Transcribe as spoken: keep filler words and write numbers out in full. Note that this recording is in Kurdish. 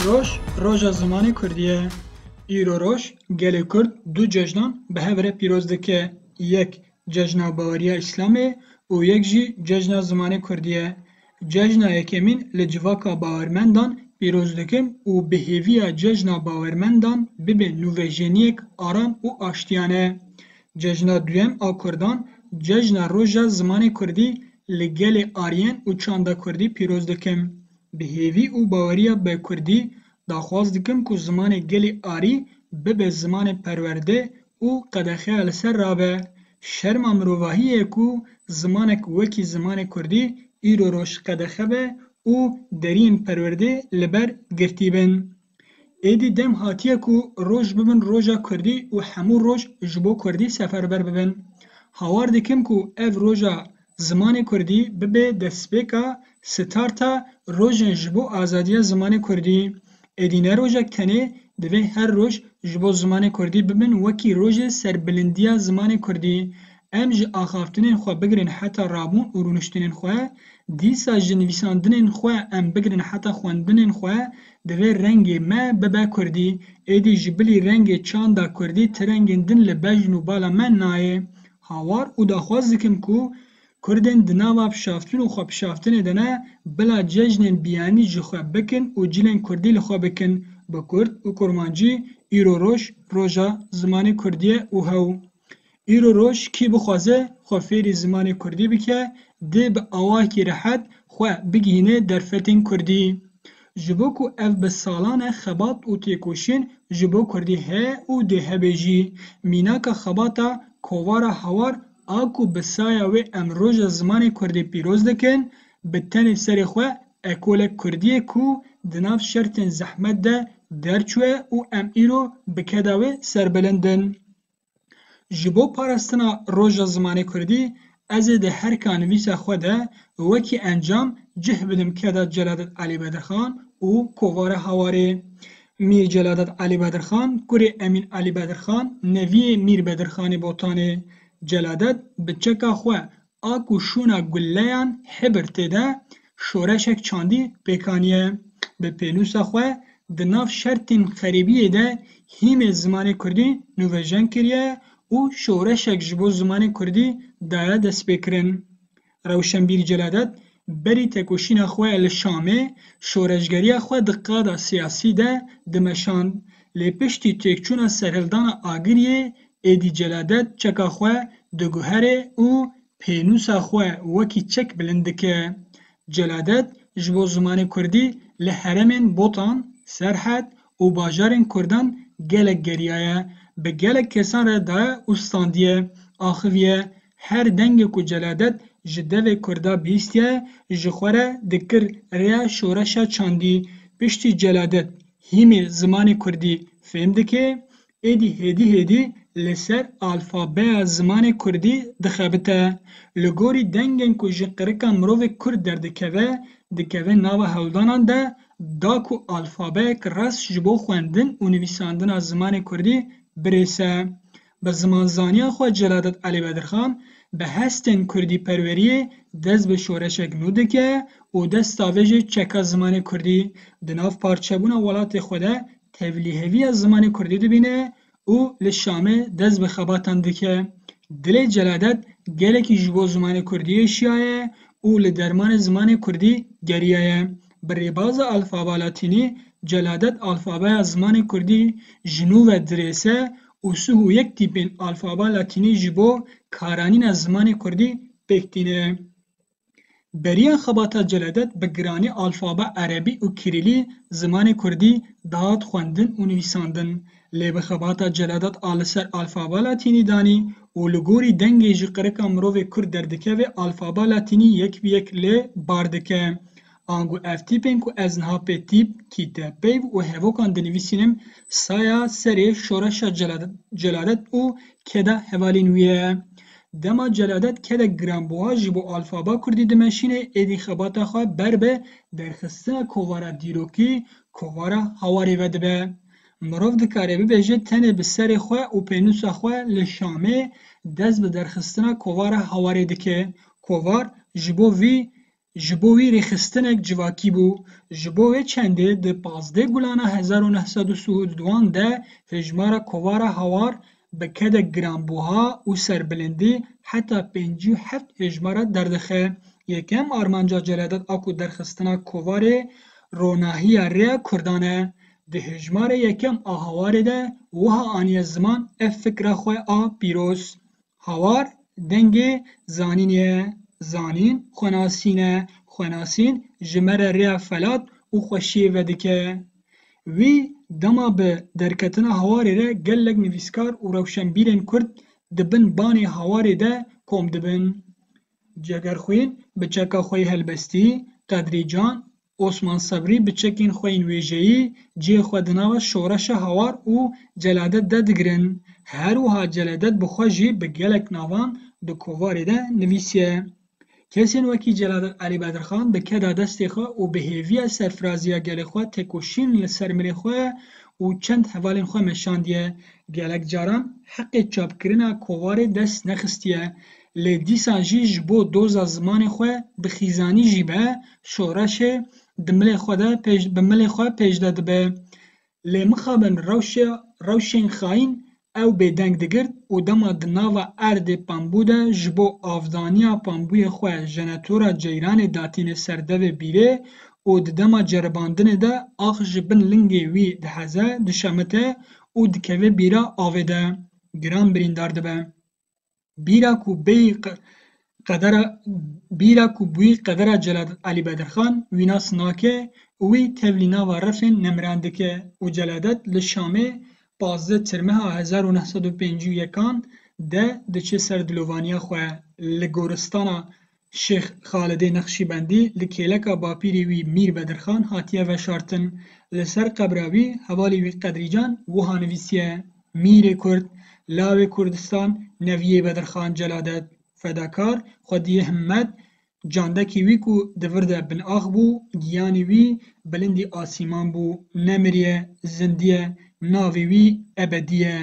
Roj, roja zimanê kurdî ye. Îro roj gelê kurd du cejnan bi hev re pîroz dike. Yek cejna baweriya Îslamê û yek jî cejna zimanê kurdî ye. Cejna yekemîn li civaka bawermendan pîroz dikim û bi hêviya cejna bawermendan bibe nûvejeniyek aram û aştiyane. Cejna duyem a kurdan, cejna roja zimanê kurdî li gelê Aryen û çanda kurdî pîroz dikim. Bi hêvî û baweriya be kurdî, daxwaz dikim ku zimanê gelê arî bibe zimanê perwerde û qedexeya li ser rabe. Şerma mirovahî ye ku zimanek wekî zimanê kurdî îro roj qedexe be û deriyên perwerdê li ber girtî bin. Êdî dem hatiye ku roj bibin roja kurdî û hemû roj ji bo kurdî seferber bibin. Hawar dikim ku ev roja zimanê kurdî bibe destpêka starta rojên ji bo azadiya zimanê kurdî. Êdî ne rojek tenê, divê her roj ji bo zimanê kurdî bibin wekî rojê serbilindiya zimanê kurdî. Em ji axaftinên xwe bigirin heta rabûn û rûniştinên xwe, dîsa ji nivîsandinên xwe em bigirin heta xwendinên xwe, divê rengê me bibe kurdî. Êdî ji bilî rengê çanda kurdî ti rengên din li bejn û bala me nayê. Hawar û daxwaz dikim ku kurdên di nava pişaftin û xwepişaftinê de ne, bila cejnên biyanî ji xwe bikin û cilên kurdî li xwe bikin. Bi kurd û kurmancî, îro roj roja zimanê kurdî ye û hew. Îro roj kî bixwaze xwe fêrî zimanê kurdî bike, dê bi awakî rehet xwe bigihîne derfetên kurdî. Ji bo ku ev bi salan e xebat û têkoşîn ji bo kurdî heye û dê hebe jî. Mînaka xebata Kovara Hawar a ku bi saya wê em roja zimanê kurdî pîroz dikin, bi tenê serê xwe ekolek kurdî ye ku di nav şertên zehmet de derçûye û em îro bi keda wê serbilind in. Ji bo parastina roja zimanê kurdî, ez ê di herka nivîsa xwe de wekî encam cih bidim keda Celadet Elî Bedirxan û Kovara Hawarê. Mîr Celadet Elî Bedirxan, kurê Emîn Elî Bedirxan, neviyê Mîr Bedirxanê Botanê. Celadet bi çeka xwe a ku şûna guleyan hibir tê de şoreşek çandî pêk aniye. Bi pênûsa xwe di nav şertên xerîbiyê de hîmê zimanê kurdî nûvejen kiriye û şoreşek ji bo zimanê kurdî daye destpêkirin. Rewşenbîr Celadet berî tekoşîna xwe li Şamê şoreşgeriya xwe di qada siyasî de dimeşand. Lê piştî têkçûna serhildana Agiriyê, êdî Celadet çeka xwe diguhere û pênûsa xwe wekî çek bilind dike. Celadet ji bo zimanê kurdî li herêmên Botan, Serhed û bajarên kurdan gelek geriyaye, bi gelek kesan re daye û standiye, axiviye. Her dengê ku Celadet ji devê kurda bihîstiye, ji xwe re dikir rêya şoreşa çandî. Piştî Celadet hîmê zimanê kurdî fêm dike, êdî hêdî hêdî li ser alfabeya zimanê kurdî dixebite. Li gorî dengên ku ji qirika mirovê kurd derdikeve, dikeve nava hewldanan de, da ku alfabeyek rast ji bo xwendin û nivîsandina zimanê kurdî birêse. Bi zimanzaniya xwe Celadet Elî Bedirxan bi hestên kurdîperweriyê dest bi şoreşek nû dike û destavêjê çeka zimanê kurdî di nav parçebûna welatê xwe de tevlîheviya zimanê kurdî dibîne û li Şamê dest bi xebatan dike. Dilê Celadet gelekî ji bo zimanê kurdî êşiyaye û li dermanê zimanê kurdî geriyaye. Bi rêbaza alfaba latînî, Celadet alfabeya zimanê kurdî ji nû ve dirêse û sih û yek tîpên alfaba latînî ji bo karanîna zimanê kurdî pêk tîne. Beriya xebata Celadet bi giranî alfaba erebî û kirîlî zimanê kurdî dihat xwendin û nivîsandin. Lê bi xebata Celadet a li ser alfaba latînî danî û li gorî dengê ji qirika mirovê kurd derdikeve alfaba latînî yek bi yek lê bar dike. Ango ev tîpên ku ez niha pê tîp, kîte, peyv û hevokan dinivîsînim, saya serê şoreşa Celadet, Celadet û keda hevalên wî ye. Dema Celadet kedek giranbuha ji bo alfaba kurdî dimeşîne, êdî xebata xwe ber bi derxistina kovara dîrokî, kovara Hawarê ve dibe. Mirov dikare bibêje tenê bi serê xwe û pênûsa xwe li Şamê dest bi derxistina kovara Hawarê dike. Kovar ji bo vî Ji bo wî rêxistinek civakî bû. Ji bo wê çendê di pazdeh Gulana hezar û neh sed û sî û duan de hêjmara kovara Hawar bi kedek giranbûha û serbilindî heta pêncî û heft hêjmara derdixe. Yekem armanca Celadet a ku derxistina kovarê ronahiya rêya Kurdan e. Di hêjmarê yekem a Hawarê de wiha aniye ziman ev fikra xwe a pîroz. Hawar dengê zanînê ye. Zanîn xwenasîn e. Xwenasîn ji me re rêya felat û xweşiyê vedike. Wî dema bi derketina Hawarê re gelek nivîskar û rewşenbîrên Kurd di bin banê Hawarê de kom dibin. Cegerxwîn bi çeka xwe yê helbestî, Qedrî Can, Osman Sebrî bi çekên xwe yên wêjeyî cihê xwe di nava şoreşa Hawar û Celadet de digirin. Her wiha Celadet bi xwe jî bi gelek navan di kovarê de nivîsiye. Kesên wekî Celadet Elî Bedirxan bi keda destê xwe û bi hêviya serfiraziya gelê xwe têkoşîn li ser milê xwe û çend hevalên xwe meşandiye. Gelek caran heqê çapkirina kovarê dest nexistiye. Lê dîsa jî ji bo doza zimanê xwe bi xîzanî jî be, şoreşê di milê xwe de pêş, bi milê xwe pêş de dibe. Lê mixabin rewşe-, rewşên xayîn ew bêdeng digirt û dema di nava erdê Pambû de ji bo avdaniya Pambûyê xwe jenetora ceyranê datîne ser devê bîrê û di dema ceribandinê de ax ji bin lingê wî diheze, dişemite û dikeve bîra avê de. Giran birîndar dibe. Bîra ku bêyî qe-, qedera, bîra ku bûyî qedera Celadet Elî Bedirxan wî nas nake û wî tevlî nava refên nemiran dike û Celadet li Şamê pazdeh Tirmeha hezar û neh sed û pêncî û yekan de diçe ser dilovaniya xwe. Li goristana Şêx Xalidê Nexşîbendî li kêleka bapîrê wî Mîr Bedirxan hatiye veşartin. Li ser qebra wî hevalê wî Qedrîcan wiha nivîsiye: Mîrê Kurd, lawê Kurdistan, neviyê Bedirxan Celadet, fedakar, xwediyê himmet, candekî wî ku di vir de bin ax bû, giyanê wî bilindî asîman bû, nemiriye, zindiye, navê wî ebedî ye.